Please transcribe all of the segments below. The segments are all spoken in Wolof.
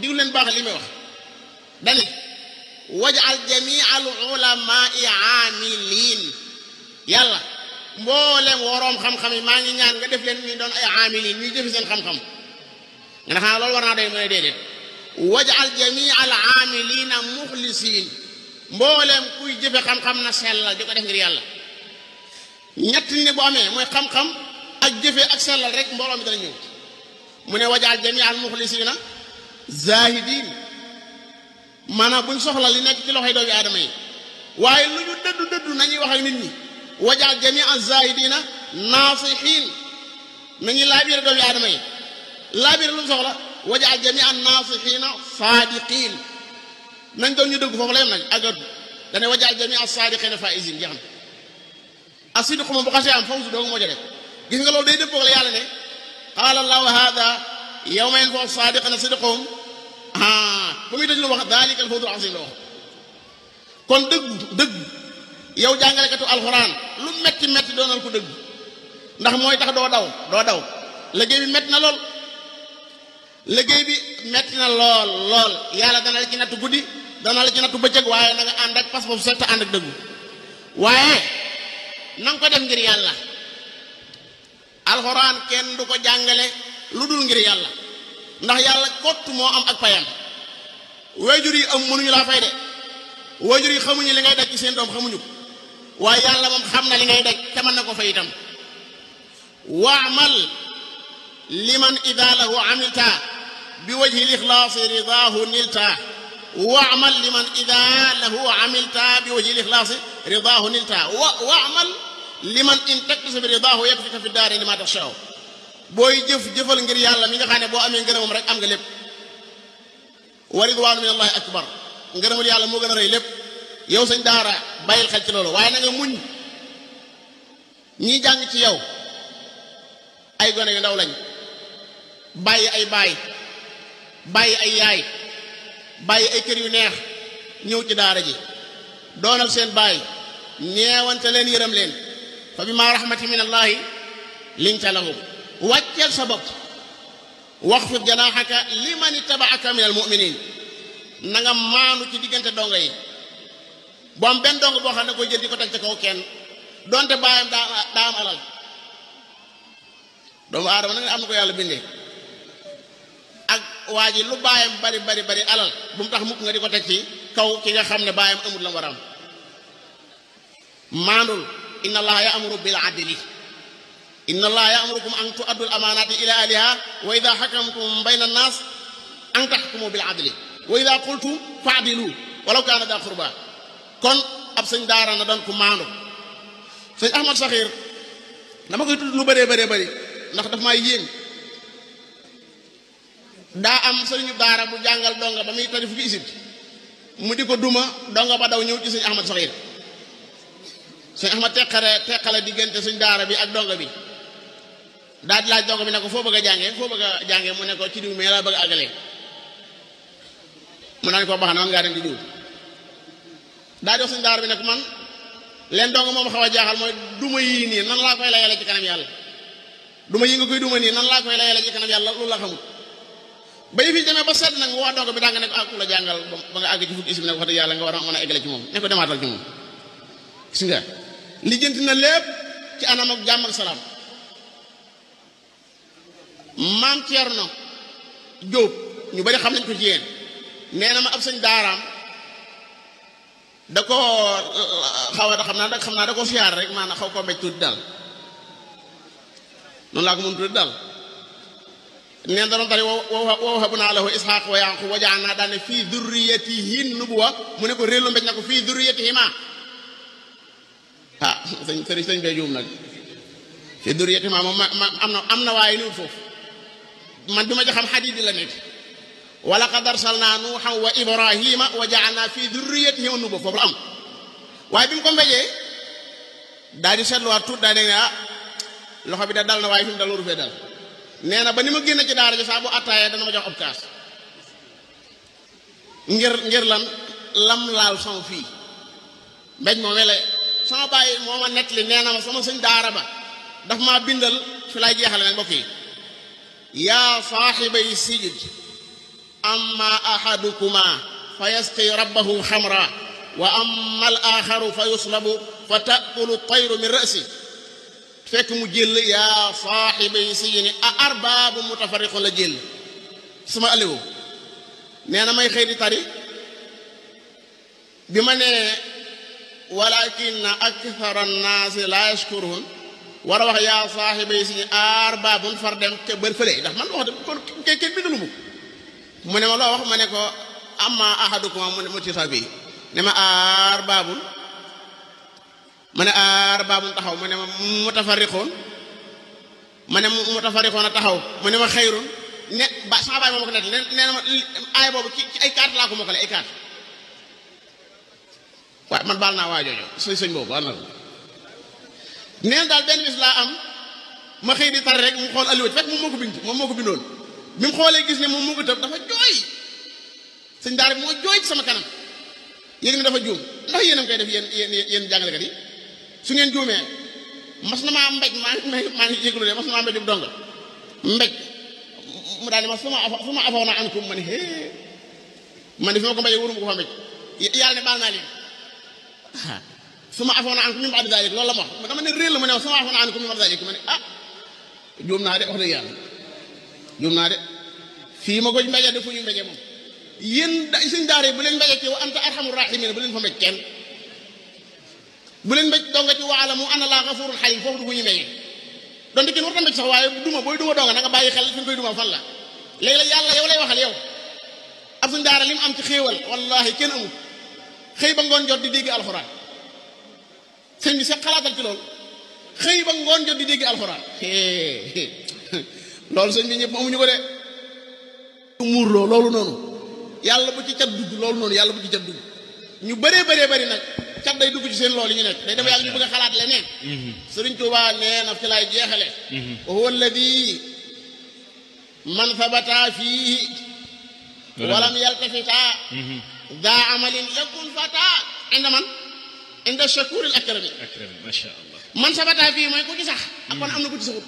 diw leen baax li may wax dani waj'al jami'al ulama'i aamiliin yàlla mboolem woroom xam-xam yi maa ngi ñaan nga def leen ñu doon ay aamiliin ñuy jëfi seen xam-xam nga xanaa loolu war naa doy mooy déedéet waj'al jami'al aamiliina muxlisiin mboolem kuy jëfe xam-xam na sellal di ko def ngir yàlla ñett ni bu amee mooy xam-xam ak jëfe ak sellal rek mbooloo mi dana ñëw mu ne waj'al jami'al muxlisiina zaahidiin maanaam buñ soxla li nekk ci loxoy doomi aadama yi waaye lu ñu dëddu nañuy wax ak nit ñi waj'al jami'al zaahidiina naasihiin nañuy laabiire doomi aadama yi laabiire lu mu soxla waj'al jami'an naasihiina saadiqiin nañ doon ñu dëgg foofu la yem nag agatu dane waj'al jami'as saadiqiina faa'iziin jeex na as-sidq moom bu xasee am fawzu doogu moo ja def gis nga loolu day dëppoo la yàlla ne qaala allahu haada yawma yanfa'u as-saadiqiina sidquhum ba muy tëj lu wax daalika al-fawzul aziim la wax kon dëgg yow jàngalekatu alxuraan lu metti metti doonal ko dëgg ndax mooy tax doo daw liggéey bi metti na lool liggéey bi metti na lool yàlla dana la ci nattu guddi dana la ci nattu bëccëg waaye na nga ànd ak pas boobu set te ànd ak dëggu waaye na nga ko def ngir yàlla alxuraan kenn du ko jàngale lu dul ngir yàlla ndax yàlla kott moo am ak payam waajur yi am mënuñu laa fay de waajur yi xamuñu li ngay daj ci seen doom xamuñu ko waaye yàlla moom xam na li ngay daj te mën na ko fay itam waamal liman ida lahu amilta bi wajhi lixlaasi ridaahu nilta waamal liman ida lahu amilta bi wajhi lixlaasi ridaahu nilta waamal liman in taktasi bi ridaahu yakfika fi daari li ma taxshaw booy jëfal ngir yàlla mi nga xam ne boo amee ngërëmam rek am nga lépp wa ridwaanu min allahi akbar ngërëmul yàlla moo gën a rëy lépp yow sañ daara bàyyil xel ci loolu waaye na nga muñ ñii jàng ci yow ay gone yu ndaw lañ bàyyi ay baay bàyyi ay yaay bàyyi ay kër yu neex ñëw ci daara ji doonal seen baay ñeewante leen yërëm leen fa bima rahmatin min allahi linta lahum wàcceel sa bopp waxfid janaaxaka liman ittabaaka min almuminin na nga maanu ci diggante dongo yi bu am benn dongo boo xam ne koy jël di ko teg ci kaw kenn donte baayam daa am alal doomu aadama nag am na ko yàlla bindee ak waa ji lu baayam bari alal bu mu tax mukk nga di ko teg ci kaw ki nga xam ne baayam amul la war a am maandul inna allaha ya'muru bil adli inna allaha ya'murukum an tu'addu al amanati ila ahliha wa idha hakamtum bayna an-nas an tahkumu bil adli wa idha qultum fa'dilu walaw kana dha qurba kon ab sëñ daara na doon ku maandu sëñ Ahmad Saxiir dama koy tudd lu bëree ndax daf may yéem daa am sëriñu daara bu jàngal donga ba muy tari fukki isib mu di ko duma donga ba daw ñëw ci sëñ Ahmad Saxiir sëñ Ahmad teqale diggante sëñ daara bi ak donga bi daal di laaj donga bi ne ko foo bëgg a jàngee mu ne ko ci diw mais laa bëgg a àggalee mu naan ko baax na man ngaa dem di diw daal di wax sëñ daara bi ne ko man leen donga moom xaw a jaaxal mooy duma yii nii nan laa koy layale ci kanam yàlla duma yi nga koy duma nii nan laa koy layale ci kanam yàlla loolu la xamul ba yi fi demee ba sedd nag mu wax donga bi daa nga ne ko ku la jàngal ba nga àgg ci fukki isib ne ko wax dëgg yàlla nga war a mën a eggale ci moom ne ko demaatal ci moom gis nga lijjanti na lépp ci anam ak jàmm ak salaam maam Thierno Diop ñu bari xam nañ ko ci yéen nee na ma ab sëñ daaraam da ko xaw a xam naa da ko siyaar rek maanaam xaw koo mbéj tuuti daal noonu laa ko mën tuuti daal neen da doon tari wa wahabnaa lahu isxaaq wa yaqub wa ja'alnaa daal ne fii durriyatihi nubuwa mu ne ko réellu mbéj na ko fii durriyatihima sëñ bee juum nag fii durriyatihima moom am na waaye niwut foofu man bi ma ja xam xadiis di la nekk wa laqad arsalnaa nuuhan wa ibrahima wa ja'alnaa fii durriyatihima nubuwa foofu la am waaye bi mu ko mbéjee daal di seetluwaat tuut daal di ne loxo bi da dal na waaye fi mu dal waru fee dal nee na ba ni ma génn ci daara ji saa bu attaayee dana ma jox ab kaas ngir lan lam laal sama fii mbéj moo mele sama bàyyi moo ma nettali nee na ma sama sëñ daara ba daf maa bindal fi laay jeexale nag mbokk yi yaa saaxibay sijid amma ahadukuma fa yasqi rabbahu xamra wa amma al axaru fa yuslabu fa taakulu tayru min rasi fekk mu jël yaa saaxibay sijni a arbaabu mutafarriqun la jël sama aliwu nee na may xëy di tari bi ma nee walakinna akthara annaasi la yashkurun war a wax yaa saaxibay sijni arbaabun far dem te bër fële ndax man wax de kon kenn bindalu mu ne ma loo wax ma ne ko amma ahadukuma mu ci sa bi ne ma arbaabun ma ne arbaabun taxaw mu ne ma mutafarriqun ma ne mutafarriqun a taxaw mu ne ma xayrun ne ba sama baay moo ko net nee na ma aay boobu ci ay carte laa ko mokkale ay carte waaye man baal naa waa jooju sëñ boobu baal naa ko neen daal benn bis laa am ma xëy di tar rek mu xool alliwat fekk moom moo ko bindoon bi mu xoolee gis ne moom moo ko tëb dafa jooy sëñ daara bi moo jooy ci sama kanam yéeg ne dafa juum ndax yéen a ngi koy def yéen jàngalekat yi su ngeen juumee mas na maa mbéj maa ngi yëglu de mas na maa mbéjub donga mbéj mu daal ne ma su ma afaw na ankum ma ne hee man de fi ma ko mbéjee wóoruma ko fa mbéj yàlla ne baal naa leen su ma afoon na ankum min ba'di zalik loolu la ma wax dama ne réel la mu ne su ma afoon na ankum min ba'di zalik ma ne juum naa de wax dëgg yàlla juum naa de fii ma ko mbéjee de fu ñu mbéjee moom yéen suñ daara bu leen mbéjee ci wa anta arhamur rahimin bu leen fa mbéj kenn bu leen mbéj donga ci wa'lamu anna Allaha ghafurun halim foofu du fu ñu mbéjee donte kenn war ta mbéj sax waaye duma booy duma donga na nga bàyyi xel fi nga koy duma fan la léegi la yàlla yow lay waxal yow ab suñ daara li mu am ci xéewal wallahi kenn amul xëy ba ngoon jot di dégg alxuraan sëñ bi sax xalaatal ci loolu xëy ba ngoon jot di dégg alxuraan loolu sëñ bi ñëpp amuñu ko de muurloo loolu noonu yàlla bu ci cat dugg loolu noonu yàlla bu ci cat dugg ñu bëree bëri nag cat day dugg ci seen loolu ñu nekk day dafa yàlla ñu bëgg a xalaat leneen Sëriñ Tuubaa nee na fi laay jeexale wa huwa alladi man sabata fiihi walam yaltafita daa amalin yakun fata inda man inda shakuril akrami masha Allah man sabata fii mooy ku ci sax ak kon am na ku ci saxut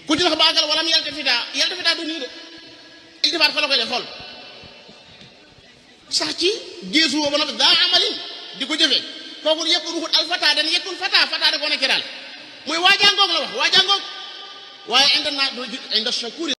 ku ci sax baagal walam yaltafita du nii de iltifaat xool ko de xool sax ci géesu woo ba noppi daa amalin di ko jëfee kooku yëpp ruxut al fata dan yakun fata da ko nekk daal mooy waajangoog la wax waajangoog waaye inda shakuril